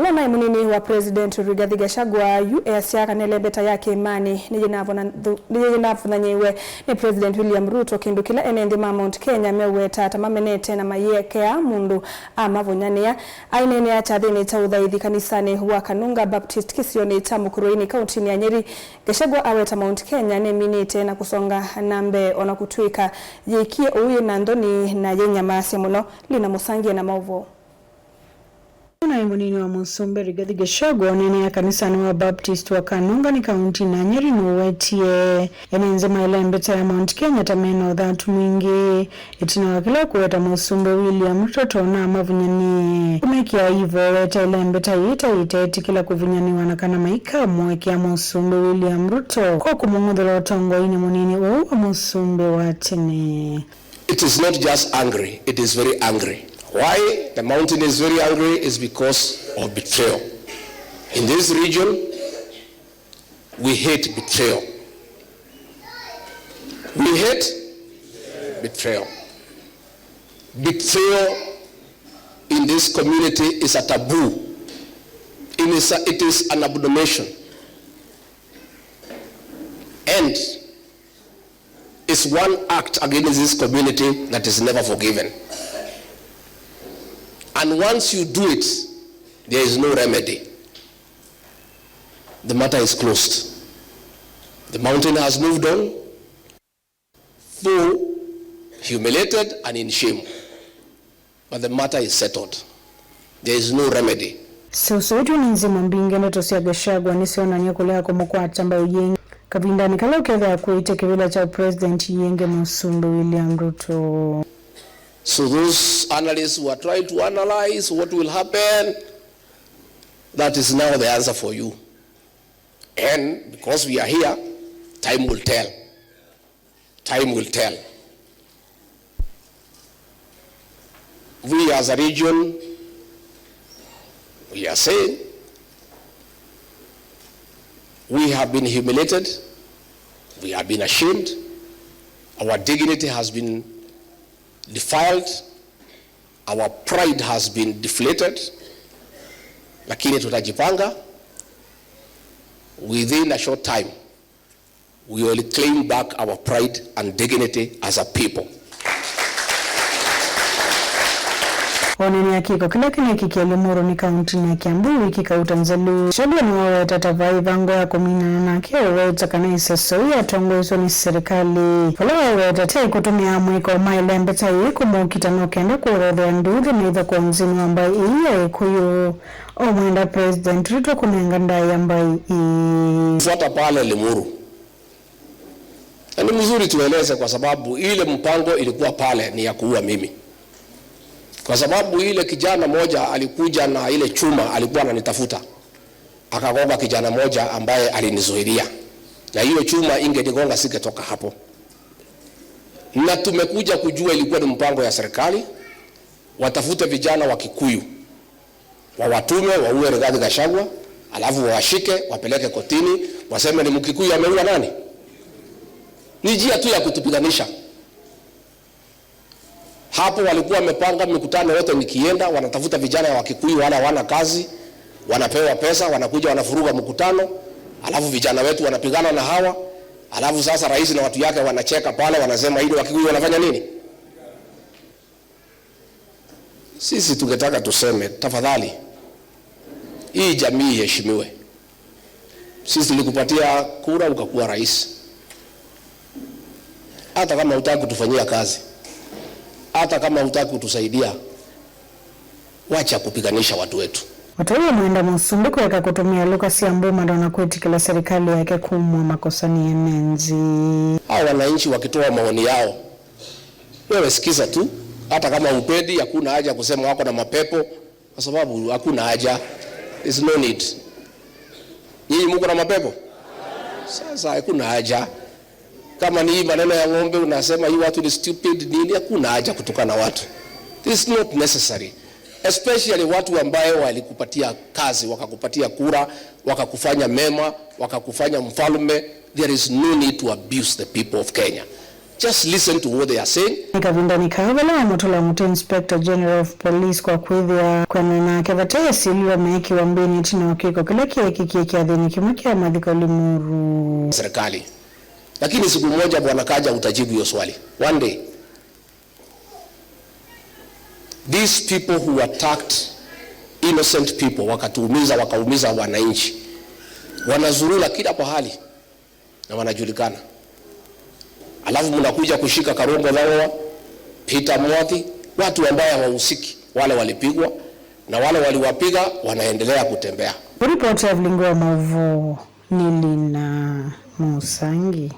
Ula naye munini wa President Rigathi Gachagua US yakanele mbeta yake imani niyinavunanyiwe ni President William Ruto kindu kila enenthi ma Mount Kenya meweta ta mamenete na mayekea mundu amavunyania ainene achathini cha uthaithi kanisani wa Kanunga Baptist kisioni cha Mukuruini kaunti ya Nyeri. Gachagua aweta Mount Kenya neminite na kusonga nambe ona kutwika yikie uyi na nthoni na yenyamasi muno lina musangie na mauvo. Naye munini wa Musumbe Rigathi Gachagua nene ya kanisani wa Baptist wa Kanunga ni kaunti na Nyeri nuwetie enenze maila mbeta ya Mount Kenya tamena uthatu mwingi itina wakila kuweta Musumbe William Ruto na mavunyani kumekia ivo weta ile mbeta yita itetikila kuvunyaniwa na kana maika mwekia Musumbe William Ruto kwa kumung'uthula utongoini munini uu wa Musumbe wa tene. It is not just angry, it is very angry. Why the mountain is very angry is because of betrayal. In this region, we hate betrayal. We hate betrayal. Betrayal in this community is a taboo. It is an abomination. And it's one act against this community that is never forgiven. And once you do it, there is no remedy. The matter is closed. The mountain has moved on, though humiliated and in shame. But the matter is settled. There is no remedy. Seusoitu ni nzima mbingi ndoto cia Gachagua nicionania kulea kumukwata mbayo yengi kavindani kala ukethea kuite kivila cha President yenge Musumbi William Ruto. So those analysts who are trying to analyze what will happen, that is now the answer for you. And because we are here, time will tell. Time will tell. We as a region, we are saying, we have been humiliated, we have been ashamed, our dignity has been defiled, our pride has been deflated, lakini tutajipanga. Within a short time, we will claim back our pride and dignity as a people. Oneni akiko kila kine kikialimuru ni kaunti ya Kiambu wiki kauta nzelu Gachagua ni waweta tavai vango ya kumina na kia waweta kana isaso ya tongoiso ni serikali wala waweta te kutumia mwiko mailembe tai kumukita no kenda kuorodhea nduthi na kwa mzini ambaye iya ikuyu omwenda President Ruto kunenga ndai ambaye i fuata pale Limuru. Na ni mzuri tueleze kwa sababu ile mpango ilikuwa pale ni ya kuua mimi. Kwa sababu ile kijana moja alikuja na ile chuma alikuwa ananitafuta. Akagonga kijana moja ambaye alinizuilia. Na hiyo chuma ingenigonga singetoka hapo. Na tumekuja kujua ilikuwa ni mpango ya serikali watafute vijana wa Kikuyu. Wawatume waue Rigathi Gachagua, alafu wawashike wapeleke kotini, waseme ni Mkikuyu ameua nani? Ni njia tu ya kutupiganisha. Hapo walikuwa wamepanga mikutano yote, nikienda wanatafuta vijana wa Kikuyu wala hawana kazi, wanapewa pesa, wanakuja wanafuruga mkutano, alafu vijana wetu wanapigana na hawa, alafu sasa rais na watu yake wanacheka pale, wanasema hili Wakikuyu wanafanya nini? Sisi tungetaka tuseme tafadhali, hii jamii iheshimiwe. Sisi tulikupatia kura ukakuwa rais, hata kama hutaki kutufanyia kazi, hata kama hutaki kutusaidia, wacha kupiganisha watu wetu. Watauwa mwenda Musumbi kuweka kutumia lugha cia mbuma ndona kwitikila serikali yake kumwa makosani enenzi. Hao wananchi wakitoa maoni yao, wewe sikiza tu, hata kama upendi, hakuna haja kusema wako na mapepo, kwa sababu hakuna haja. There's no need. Nyinyi mko na mapepo? Sasa hakuna haja. Kama ni hii maneno ya ng'ombe unasema hii watu ni stupid nini, hakuna haja kutukana watu. This is not necessary. Especially watu ambaye walikupatia kazi, wakakupatia kura, wakakufanya mema, wakakufanya mfalme. There is no need to abuse the people of Kenya. Just listen to what they are saying. Kavindani kavala wa Mutula Mutu Inspector General of Police kwa kwithia kwenena kevataya siliwa meekiwa mbini tina wakiko kila kiekikie kiathini kimwe kia mathiko Limuru. Serikali. Lakini siku moja Bwana Kaja utajibu hiyo swali. One day. These people who attacked innocent people, wakatuumiza, wakaumiza wananchi, wanazurura kila pahali na wanajulikana. Alafu mnakuja kushika Karungo Thang'wa, Peter Mwathi, watu ambao hawahusiki, wale walipigwa na wale waliwapiga wanaendelea kutembea. Ripoti ya Vlingo wa Mavu ni Lina Musangi.